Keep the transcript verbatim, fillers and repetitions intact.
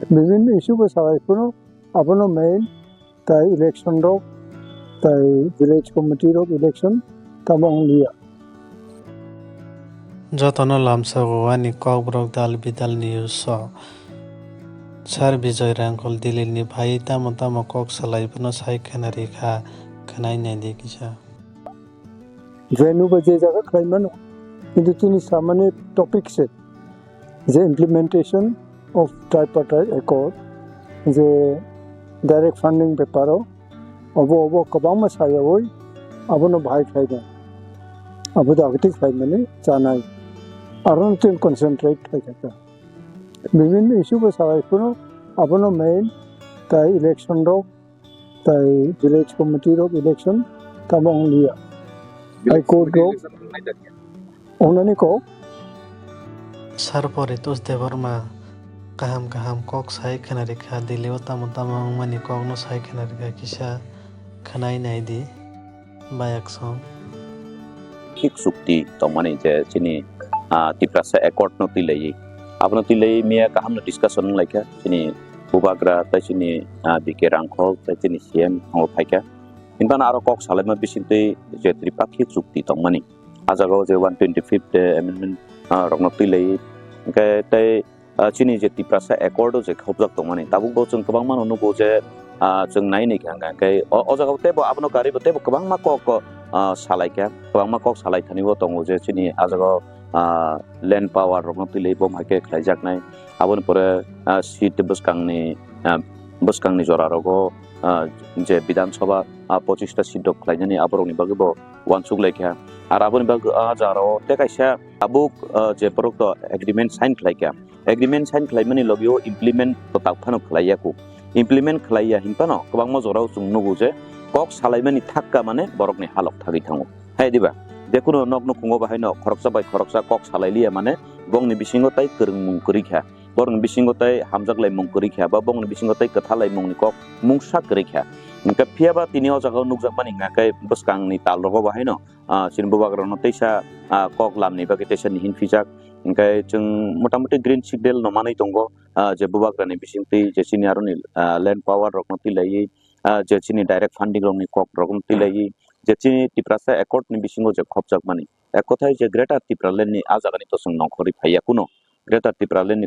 Bibhinno issue bo salai phano abono main tai election rok tai village committee rok election tamo wng liya. Jotono lamsogo ani Kokborok dal bidal news o. Sir Bijoy Rangkhol Delhi ni phai tamo tamo kok salai phano sai khena rikha, khwnai naidi kisa. Je nuba je jaga khlai mano, kintu chini samani topic se je implementation of tripartite accord, je direct funding beparo obo obo kwbangma sayawi abono bahai khlai de. Abo da agati khlai mani chanai. Aron tin concentrate khlai kha. Bibhinno issue bo salai phano abono main tai election rok tai village committee rok election tamo wng liya. High Court rok wngnani kok. Sir Poritos Debbarma kaham kaham kok sai khwna rikha, Delhi o tamo tamo wngmani kokno sai khwna rikha, kisa khwnai naidi. Bayakson. Khik chukti tongmani je chini, ah, Tiprasa Accord no twi laiwi. Abono twi laiwi miya kaham no discussion wng laikha chini Bubagra tai chini, ah, B K Rangkhol tai chini C M thango phaikha. Hinphano aro kok salaima bisingtwi je Tripakhik chukti tongmani. Ah jagao je one twenty-fifth amendment, ah, rokno twi laiwi. Hwnkhe tai ah, chini je Tiprasa Accord o je khopjak tongmani, tabuk bo chwng kwbangma no nugo je, ah, chwng nai nai kha hwnka hwnkhe o, o jaga o teibo abono karwi bo teibo kwbangma kok, ah, salai kha, kwbangma kok salai thani bo tongo je chini ah jaga o, ah, land power rokno twi laiwi bo hai khe khlai jaknai. Aboni pore, ah, seat bwskang ni, ah, bwskang ni jora rogo, ah, je Bidhan Sabha, ah, pochista seat rok khlai nani aborok ni bagwi bo uansuk lai kha. Ar aboni bagwi ah jaga o tei kaisa tabuk, ah, je borok to agreement sign khlai kha. Agreement sign khlaimani logi o implement kwtal phano khlaiya kho. Implement khlaiya hinphano kwbangma jorao chwng nugo je kok salaimani thakka mane borokni halok thagwi thango. Hai diba? Jekunu nok nukhungo bahaino khoroksa bai khoroksa kok salai liya mane bongni bisingo tai kwrwngmung kwrwi kha. Borokni bisingo tai hamjaklaimung kwrwi kha ba bongni bisingo tai kwthalaimungni kok mungsa kwrwi kha. Hwnkhe phiyaba tini o jagao nukjakmani hwnkha khe bwskangni talrogo bahaino ah, chini bubagrano teisa, ah, kok lamni bagwi teisa nihin phijak. Hwnkhe chwng motamoti green signal no manwi tongo, ah, je bubagrani bisingtwi je chini aroni, ah, land power rokno twi laiwi, ah, je chini direct funding rokni kok rokno twi laiwi, je chini Tiprasa Accord ni bisingo je khopjakmani. Ek kothai je Greater Tipraland ni ah jagani to chwng nongkhorwi phaiya kuno. Greater Tipraland ni